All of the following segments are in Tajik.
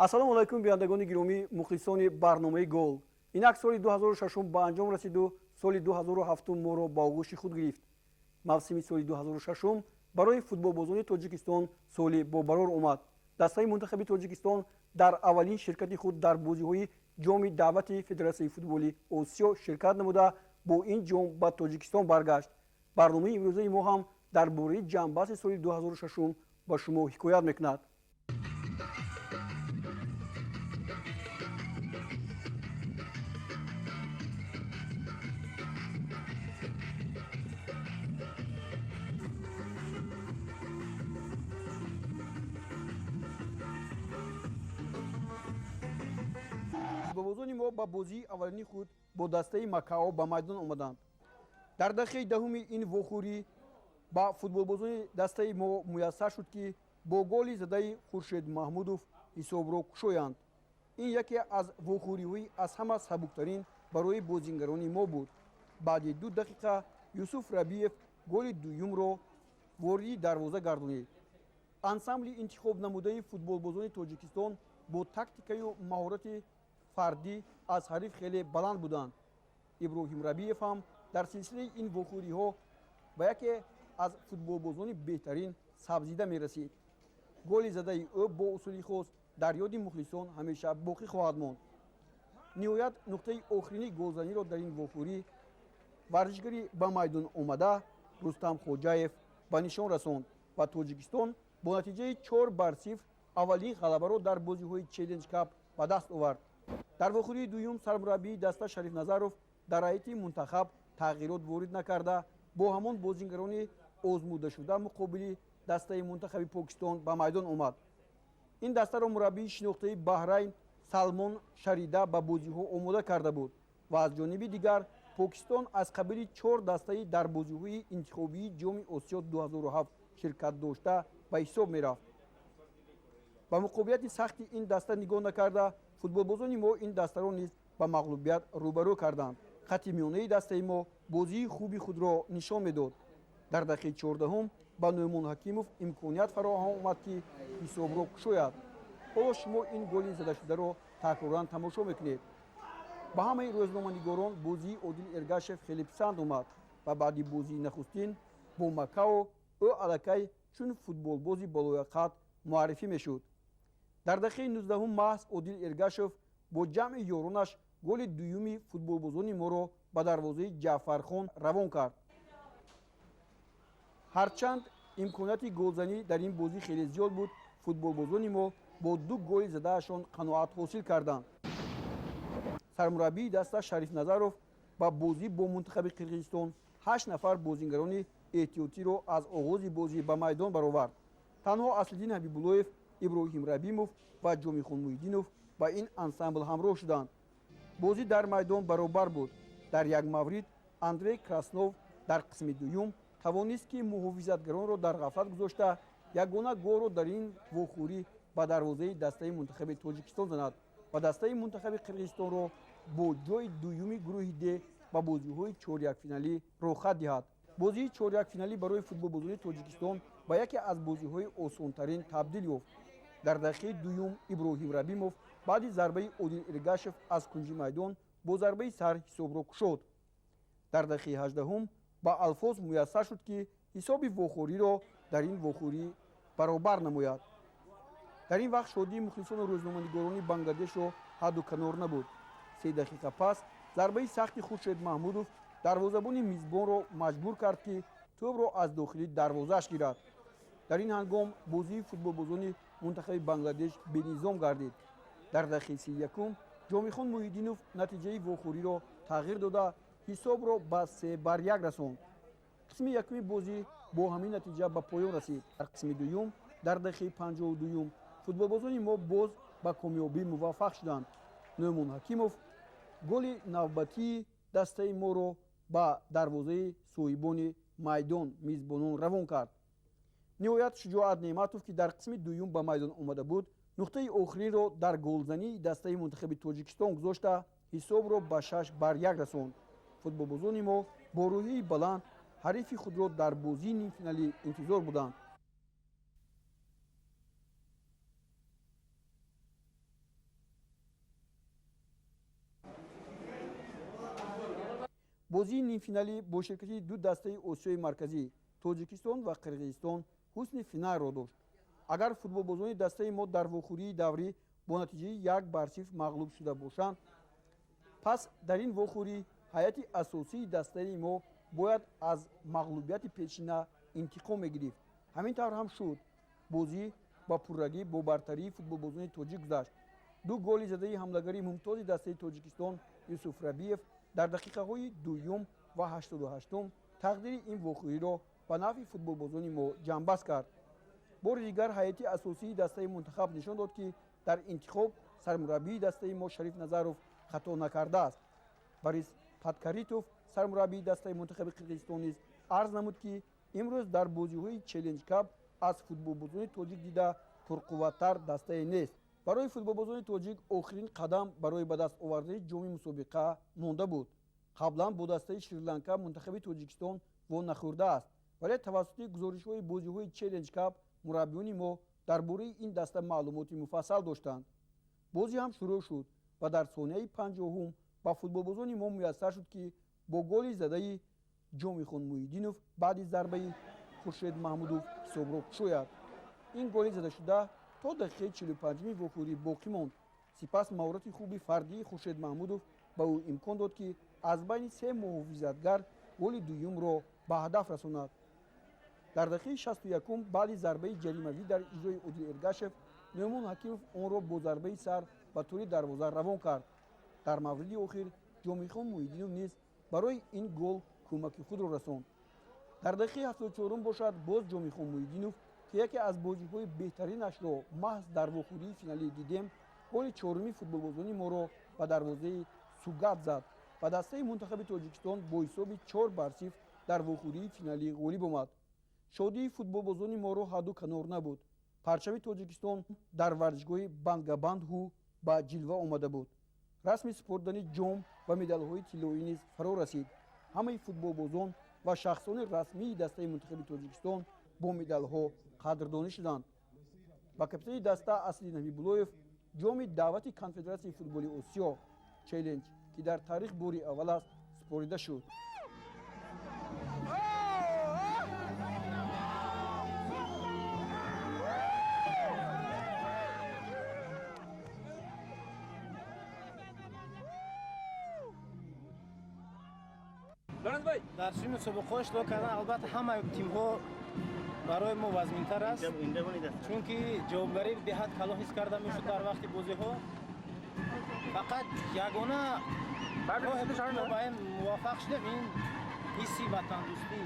Ассалому алайкум, бинандагони гиромӣ, мухлисони барномаи Гол. Инак соли 2006 ба анҷом расиду соли 2007 моро ба оғӯши худ гирифт. Мавсими соли 2006 барои футболбозони Тоҷикистон соли бобарор омад. Дастаи мунтахаби Тоҷикистон дар аввалин ширкати худ дар бозиҳои ҷоми даъвати Федератсияи футболи Осиё ширкат намуда, бо ин ҷом ба Тоҷикистон баргашт. Барномаи имрӯзаи мо ҳам дар бораи ҷамъбасти соли 2006 ба шумо ҳикоят мекунад. Футболбозони мо ба бозии аввалини худ бо дастаи Макао ба майдон омаданд. Дар дақиқаи 10-уми ин вохӯрӣ ба футболбозони дастаи мо муяссар шуд, ки бо голи задаи Хуршед Маҳмудов ҳисобро кушоянд. Ин яке аз вохӯриҳои аз ҳама сабуктарин барои бозингарони мо буд. Баъди 2 дақиқа Юсуф Рабиев голи дуюмро вориди дарвоза гардонид. Ансамбли интихобнамудаи футболбозони Тоҷикистон бо тактикаю маҳорати фардӣ аз ҳариф хеле баланд буданд. Иброҳим Рабиев ҳам дар силсилаи ин вохӯриҳо ба яке аз футболбозони беҳтарин сабзида мерасид. Голи задаи ӯ бо усули хос дар ёди мухлисон ҳамеша боқӣ хоҳад монд. Ниҳоят, нуқтаи охирини голзаниро дар ин вохӯрӣ варзишгари ба майдон омада Рустам Хоҷаев ба нишон расонд ва Тоҷикистон бо натиҷаи 4-0 аввалин ғалабаро дар бозиҳои Челлендж Кап ба даст овард. Дар вохӯрии дуюм сармураббии даста Шариф Назаров дар ҳайати мунтахаб тағйирот ворид накарда, бо ҳамон бозингарони озмудашуда муқобили дастаи мунтахаби Покистон ба майдон омад. Ин дастаро мураббии шинохтаи Баҳрайн Салмон Шарида ба бозиҳо омода карда буд ва аз ҷониби дигар Покистон аз қабили 4 дастаи дар бозиҳои интихобии ҷоми Осиё 2007 ширкат дошта ба ҳисоб мерафт. Ба муқобилияти сахти ин даста нигоҳ накарда, футболбозони мо ин дастаро низ ба мағлубият рӯбарӯ карданд. Хатти миёнаи дастаи мо бозии хуби худро нишон медод. Дар дақиқаи 14-ум ба Нӯъмон Ҳакимов имконият фароҳам омад, ки ҳисобро кушояд. Ҳоло шумо ин голи задашударо такроран тамошо мекунед. Ба ҳамаи рӯзноманигорон бозии Одил Эргашев хеле писанд омад ва баъди бозии нахустин бо Макао ӯ аллакай чун футболбози болояқат муаррифӣ мешуд. Дар дақиқаи 19-ум маҳз Одил Эргашев бо ҷамъи ёронаш голи дуюми футболбозони моро ба дарвозаи Ҷаъфархон равон кард. Ҳарчанд имконияти голзанӣ дар ин бозӣ хеле зиёд буд, футболбозони мо бо 2 голи задаашон қаноат ҳосил карданд. Сармураббии даста Шариф Назаров ба бозӣ бо мунтахаби Қирғизистон 8 нафар бозингарони эҳтиётиро аз оғози бозӣ ба майдон баровард. Танҳо Аслиддин Ҳабибуллоев, Иброҳим Рабимов ва Ҷомихон Муҳиддинов ба ин ансамбл ҳамроҳ шуданд. Бозӣ дар майдон баробар буд. Дар як маврид Андрей Краснов дар қисми дуюм тавонист, ки муҳофизатгаронро дар ғафлат гузошта, ягона голро дар ин вохӯрӣ ба дарвозаи дастаи мунтахаби Тоҷикистон занад ва дастаи мунтахаби Қирғизистонро бо ҷои дуюми гурӯҳи Д ба бозиҳои чорякфиналӣ роҳхат диҳад. Бозии чорякфиналӣ барои футболбозони Тоҷикистон ба яке аз бозиҳои осонтарин табдил ёфт. Дар дақиқаи дуюм Иброҳим Рабимов баъди зарбаи Одил Эргашев аз кунҷи майдон бо зарбаи сар ҳисобро кушод. Дар дақиқаи 18-ум ба Алфоз муяссар шуд, ки ҳисоби вохӯриро дар ин вохӯрӣ баробар намояд. Дар ин вақт шодии мухлисону рӯзноманигорони Бангладешро ҳадду канор набуд. 3 дақиқа пас зарбаи сахти Хуршед Маҳмудов дарвозабони мизбонро маҷбур кард, ки тӯбро аз дохили дарвозааш гирад. Дар ин ҳангом бозии футболбозони мунтахаби Бангладеш бенизом гардид. Дар дақиқаи 31-ум Ҷомихон Муҳиддинов натиҷаи вохӯриро тағйир дода, ҳисобро ба 3-1 расонд. Қисми якуми бозӣ бо ҳамин натиҷа ба поён расид. Дар қисми дуюм дар дақиқаи 52-юм футболбозони мо боз ба комёбӣ муваффақ шуданд. Нӯъмон Ҳакимов голи навбатии дастаи моро ба дарвозаи соҳибони майдон мизбонон равон кард. Ниҳоят, Шуҷоат Неъматов, ки дар қисми дуюм ба майдон омада буд, нуқтаи охиринро дар голзании дастаи мунтахаби Тоҷикистон гузошта, ҳисобро ба 6-1 расонд. Футболбозони мо бо рӯҳияи баланд ҳарифи худро дар бозии нимфиналӣ интизор буданд. Бозии нимфиналӣ бо ширкати ду дастаи Осиёи Марказӣ, Тоҷикистон ва Қирғизистон, ҳусни финалро дошт. Агар футболбозони дастаи мо дар вохӯрии даврӣ бо натиҷаи 1-0 мағлуб шуда бошанд, пас дар ин вохӯрӣ ҳайати асосии дастаи мо бояд аз мағлубияти пешина интиқом мегирифт. Ҳамин тавр ҳам шуд. Бозӣ ба пуррагӣ бо бартарии футболбозони тоҷик гузашт. Ду голи задаи ҳамлагари мумтози дастаи Тоҷикистон Юсуф Рабиев дар дақиқаҳои 2-юм ва 88-ум тақдири ин вохӯриро ба нафъи футболбозони мо ҷамъбаст кард. Бори дигар ҳайати асосии дастаи мунтахаб нишон дод, ки дар интихоб сармураббии дастаи мо Шариф Назаров хато накардааст. Борис Падкаритов, сармураббии дастаи мунтахаби Қирғизистон, низ арз намуд, ки имрӯз дар бозиҳои Челлендж Кап аз футболбозони тоҷик дида пурқувваттар дастае нест. Барои футболбозони тоҷик охирин қадам барои ба даст овардани ҷоми мусобиқа монда буд. Қаблан бо дастаи Шри-Ланка мунтахаби Тоҷикистон во нахӯрдааст, вале тавассути гузоришҳои бозиҳои Челлендж Кап мураббиёни мо дар бораи ин даста маълумоти муфассал доштанд. Бозӣ ҳам шурӯъ шуд ва дар сонияи 50-ум ба футболбозони мо муяссар шуд, ки бо голи задаи Ҷомихон Муҳиддинов баъди зарбаи Хуршед Маҳмудов ҳисобро кушояд. Ин голи задашуда то дақиқаи 45-уми вохӯрӣ боқӣ монд. Сипас маҳорати хуби фардии Хуршед Маҳмудов ба ӯ имкон дод, ки аз байни се муҳофизатгар голи дуюмро ба ҳадаф расонад. Дар дақиқаи 61-ум баъди зарбаи ҷаримавӣ дар иҷрои Одил Эргашев, Нӯъмон Ҳакимов онро бо зарбаи сар ба тӯри дарвоза равон кард. Дар мавриди охир Ҷомихон Муҳиддинов низ барои ин гол кӯмаки худро расонд. Дар дақиқаи 74-ум бошад, боз Ҷомихон Муҳиддинов, ки яке аз бозиҳои беҳтаринашро маҳз дар вохӯрии финалӣ дидем, голи чоруми футболбозони моро ба дарвозаи Сугат зад ва дастаи мунтахаби Тоҷикистон бо ҳисоби 4-0 дар вохӯрии финалӣ ғолиб омад. Шодии футболбозони моро ҳадду канор набуд. Парчами Тоҷикистон дар варзишгоҳи Бангабандҳу ба ҷилва омада буд. Расми супордани ҷом ва медалҳои тиллоӣ низ фаро расид. Ҳамаи футболбозон ва шахсони расмии дастаи мунтахаби Тоҷикистон бо медалҳо қадрдонӣ шуданд. Ба капитани даста Асли Набибуллоев ҷоми даъвати Конфедератсияи футболи Осиё Челлендж, ки дар таърих бори аввал аст, супорида шуд. Дар чунин мусобиқаҳо иштирок кардан, албатта, ҳамаи тимҳо барои мо вазминтар аст, чунки ҷавобгарӣ беҳад калон ҳис карда мешуд дар вақти бозиҳо. Фақат ягона роҳе буд, ки мо ба ин муваффақ шудем, ин ҳисси ватандӯстӣ,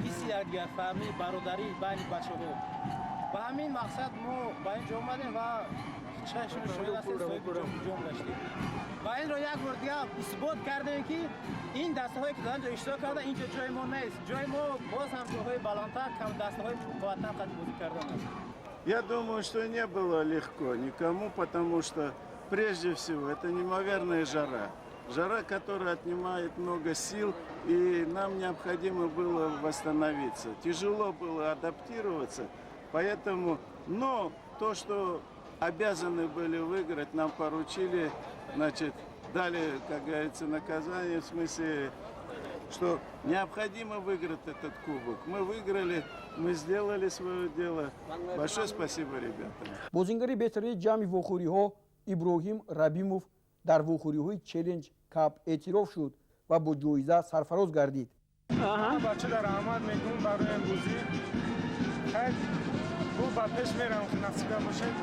ҳисси якдигарфаҳмӣ, бародарӣ байни бачаҳо. Ба ҳамин мақсад мо ба ин ҷо омадем ва чашми шоҳид ҳастем, соҳиби ҷом гаштем ва инро як бор дигар исбот кардем, ки ин дастаҳое, ки дар ин ҷо иштирок карда, ин ҷо ҷои мо нест, ҷои мо боз ҳам ҷоҳои баландтар, дастаҳои қувваттар қад бозӣ кардан аст. Я думаю, что не было легко никому, потому что прежде всего это неимоверная жара. Жара, которая отнимает много сил, и нам необходимо было восстановиться. Тяжело было адаптироваться, поэтому, но то, что обязаны были выиграть, нам поручили, значит, дали, как говорится, наказание, в смысле, что необходимо выиграть этот кубок. Мы выиграли, мы сделали свое дело. Большое спасибо ребятам. Бозингари беҳтарини ҷамъи вохӯриҳо Иброҳим Рабимов дар вохӯриҳои Челлендж Кап эътироф шуд ва бо ҷоиза сарфароз гардид. Бачада раҳмат мекунам барои ин бозӣ. Хайр, бо ба пеш мерам, насиба бошед.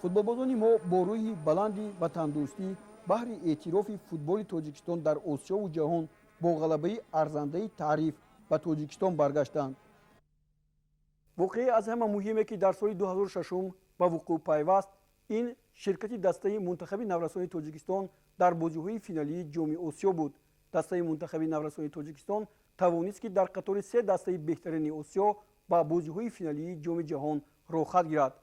Футболбозони мо бо рӯҳи баланди ватандӯстӣ баҳри эътирофи футболи Тоҷикистон дар Осиёву ҷаҳон бо ғалабаи арзандаи таъриф ба Тоҷикистон баргаштанд. Воқеаи аз ҳама муҳиме, ки дар соли 2006 ба вуқӯъ пайваст, ин ширкати дастаи мунтахаби наврасони Тоҷикистон дар бозиҳои финалии Ҷоми Осиё буд. Дастаи мунтахаби наврасони Тоҷикистон тавонист, ки дар қатори се дастаи беҳтарини Осиё ба бозиҳои финалии Ҷоми ҷаҳон роҳхат гирад.